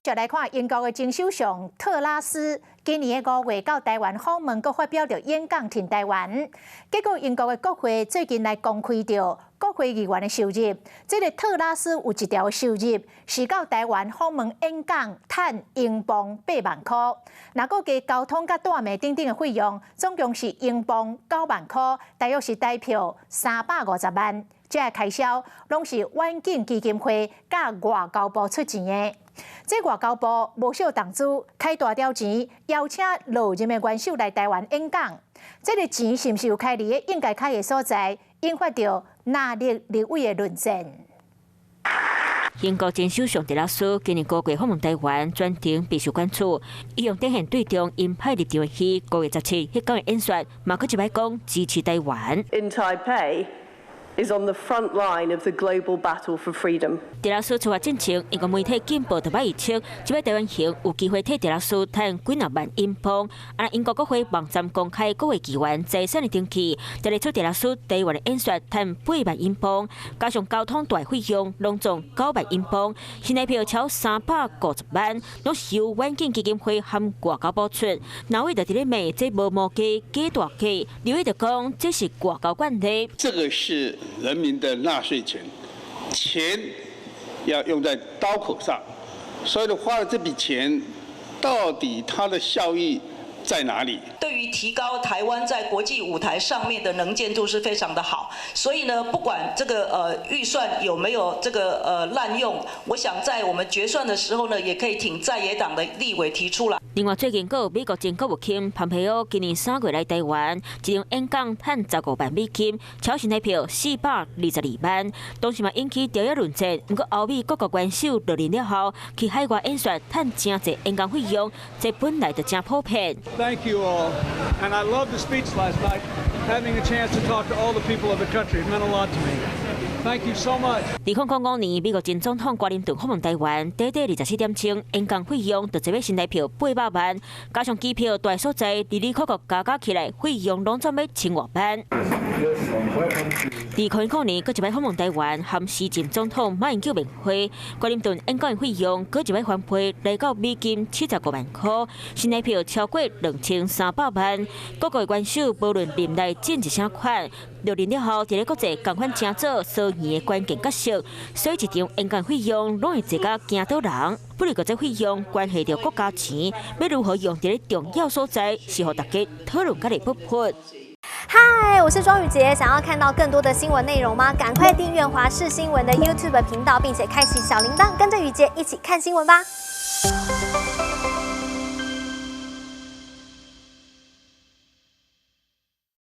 續來看英國的前首相特拉斯，今年的5月到台灣訪問，閣發表著演講挺台灣。結果英國的國會最近來公開著國會議員的收入，這个特拉斯有一條收入是到台灣訪問演講，趁英鎊8萬箍。若閣加交通佮蹛暝等等的費用，總共是英鎊9萬箍，大約是台票350萬。這个開銷攏是遠景基金會佮外交部出錢的。這外交部無少投資，開大條錢邀請落任的元首來台灣演講。這个錢是毋是有開佇咧應該開的所在，引發著藍綠立委的論戰。英國前首相特拉斯今年5月訪問台灣，全程備受關注。伊用展現對中鷹派立場彼5月17彼工的演說，嘛閣一擺講支持台灣。 In Taipei is on the front line of the global battle for freedom。特拉斯出發進前，英國媒體鏡報特擺預測，這擺台灣行有機會替特拉斯趁幾若萬英鎊。啊，英國國會網站公開國會議員財產的登記，列出特拉斯台灣的演說趁8萬英鎊，加上交通大費用，攏總9萬英鎊，新台票超350萬，攏是由遠景基金會和外交部出。藍委就佇咧罵這無毛雞假大假，綠委就講這是外交慣例。這個是人民的納稅錢，錢要用在刀口上，所以花了這筆錢，到底它的效益在哪裡？對於提高台灣在國際舞台上面的能見度是非常的好，所以呢，不管這個預算有沒有這個濫用，我想在我們決算的時候呢，也可以請在野黨的立委提出來。另外，最近閣有美國前國務卿蓬佩奧今年3月來台灣，一場演講趁15萬美金，超新台票422萬，當時嘛引起朝野論戰。毋過歐美各國元首落任了後，去海外演說趁誠濟演講費用，這本來就誠普遍。 Thank you all, and I loved the speech last night. Having a chance to talk to all the people of the country, it meant a lot to me. Thank you so much. 2000年，美國前總統克林頓訪問台灣，短短24點鐘，演講費用就這筆新台票800萬，加上機票、蹛所在，里里扣扣加加起來，費用攏總欲千外萬。2000年，閣一擺訪問台灣，和時任總統馬英九面會，克林頓演講費用閣一擺翻倍，來到美金75萬箍，新台票超過2300萬。各國元首無論任內政治啥款，落任了後，佇咧國際仝款成做所演的關鍵角色，所以一場演講費用攏會濟甲驚倒人。不過這費用關係著國家錢，欲如何用佇咧重要所在，是予大家討論甲咧不噗。嗨，我是莊宇潔，想要看到更多的新聞內容嗎？趕快訂閱華視新聞的 YouTube 頻道，並且開啟小鈴鐺，跟着宇潔一起看新聞吧。